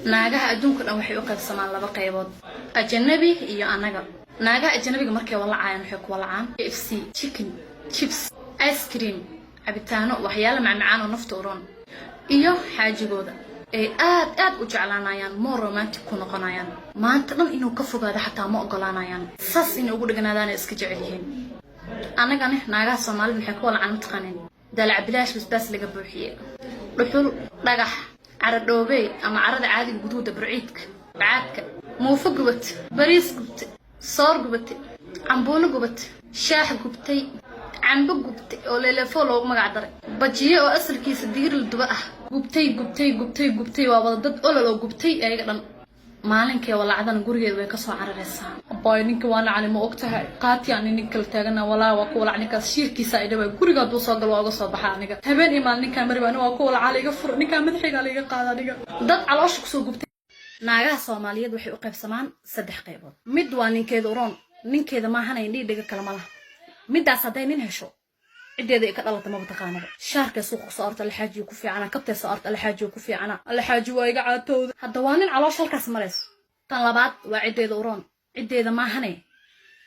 Naagaha adduunka dhan waxay u qaybsamaan laba qaybood, ajanabi iyo annaga. Naagaha ajanabiga markay walacayaan, waxay ku walacaan KFC chicken, chips, ice cream, cabitaano, waxyaalo macmacaan oo nafta u roon iyo xaajigooda ay aad aad u jeclaanayaan, more romantic ku noqonayaan. Maanta dhan inuu ka fogaado xataa ma ogolaanayaan, saas inay ugu dheganaadaan ay iska jecel yihiin. Annagana naagaha Soomaalida maxay ku walacaan, mataqaanin? Daalac bilaash, basbaas laga buuxiye, dhuxul, dhagax, cara dhoobey ama carada caadiga, guduuda, burciidka, bacaadka, muufo gubat, bariis gubtay, soor gubatay, cambuulo gubatay, shaax gubtay, cambo gubtay oo leeleefo loogu magac daray, bajiye oo asalkiisa digir la duba ah, gubtay, gubtay, gubtay, gubtay. Waa wada dad olol oo gubtay ayaga dhan. Maalinkee walacdana gurigeeda way kasoo cararaysaa. Abbaay, ninka waa nacani, ma og tahay? Qaati aan nin kala taagana walaa waa ku walac. Ninkaas shiirkiisa ay dhawaa, guriga hadduu soo galo waa uga soo baxa. Aniga habeen iyo maalin ninkaa mari, aniga waa ku walacaa, liiga fur ninkaa, madaxayga liiga qaada aniga. Dad caloosha kusoo gubtay. Naagaha Soomaaliyeed waxay u qaybsamaan saddex qaybood. Mid waa ninkeeda uroon, ninkeeda maahanay dhiidhiga kale ma laha. Middaas hadday nin hesho, ciddeeda ay ka dhalata maba taqaanaba. Shaarkay suuqa kusoo orta, alxaajiyo ku fiicana. Kabtay soo orta, alxaajiyo ku fiicana. Alxaaji waa iga caatowda. Hadda waa nin caloosha halkaas marayso. Tan labaad waa ciddeeda uroon, ciddeeda maahane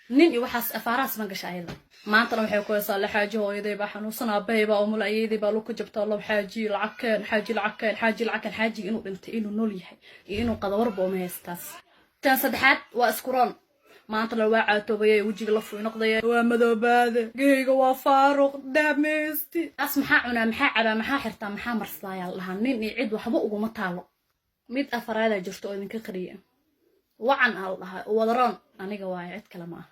nin iyo waxaas afaarahaas ma gasha ayada. Maantana waxay ku haysaa: "Alxaaji, hooyaday baa xanuunsan, aabbahay baa umul, ayeeday baa luka jabta. Allow xaaji, lacag keen, xaaji, lacag keen, xaaji, lacag keen." Xaajiga inuu dhintay, inuu nool yahay iyo inuu qadawarba uma haystaas. Tan saddexaad waa iskuroon. Maantana waa caatoobayay, wejiga la fuy noqdaya, waa madoobaade, geheyga waa faaruq daameysti. Taas maxaa cunaa, maxaa cabaa, maxaa xirtaa, maxaa marsadaayaa la dhahaa? Nin iyo cid waxba uguma taalo. Mid afaraadaa jirto oo idinka qariya, wacan aa la dhahaa, wadaroon. Aniga waayo, cid kale ma aha.